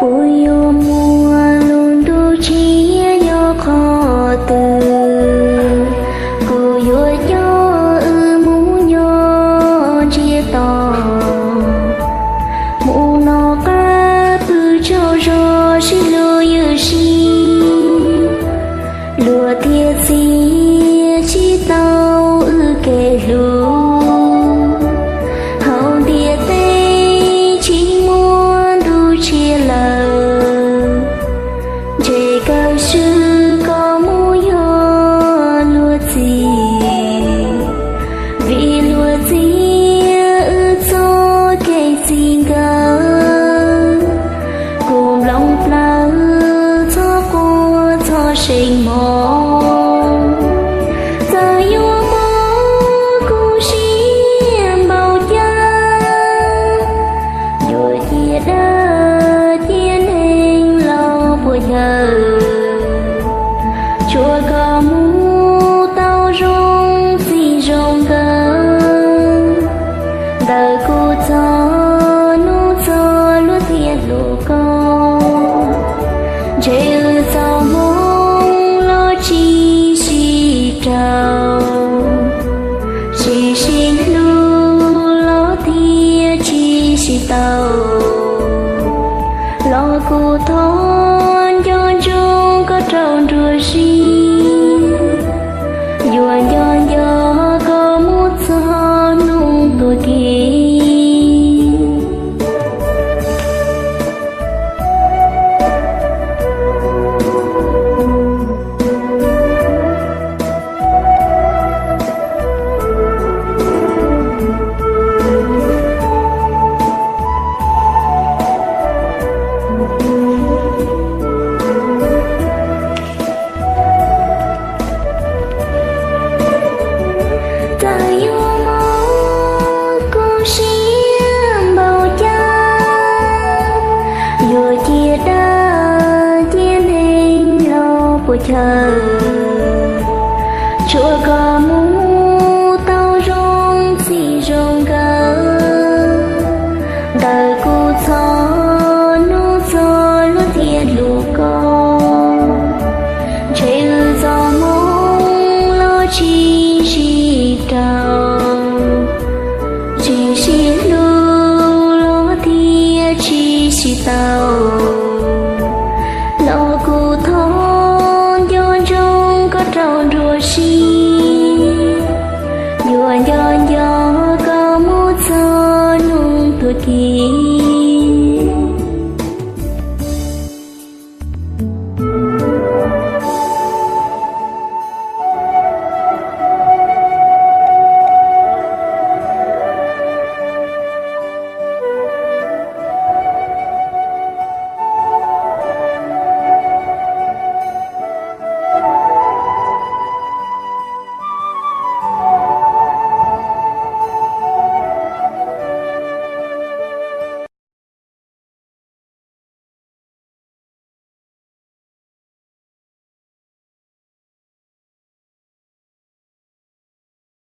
Kuv yuav muaj lub ntuj tshiab nyob qhov twg? Kuv yuav coj wb mus nyob ntsiag to, mus noj qab pw tsaug zog sib hlub ywj siab. Luag thiaj txiav tsis tau wb kev hlub. Hauv ntiaj teb tsis muaj ntuj tshiab lawm, ntshe kawg swb koj mus yog luag txiv. Vim luag txiav wb txoj kev txij nkawm, kuv nplooj plaws txhob quaj txhob seev mos. Txawm yuav mob kuv siab npaum cas, yuav cia dab cia neeg los puas chaw, tsuav koj mus tau zoo txij zoo nkawm. Ntawm kuv txoj hnub txoj hlub thiab hlub koj, ntshe wb txoj hmoo los tsis sib raug, tsis sib hlub los thiaj tsis sib tau. Los kuv thov nco ntsoov koj rau nruab siab, yuav nco nco koj mus txog hnub tuag kiag. Txawm yuav mob kuv siab npaum cas, yuav cia dab cia neeg los puas chaw, tsuav koj mus tau zoo txij zoo nkawm. Ntawm kuv txoj hnub txoj hlub thiab hlub koj, ntshe wb txoj hmoo los tsis sib raug, tsis sib hlub los thiaj tsis sib tau.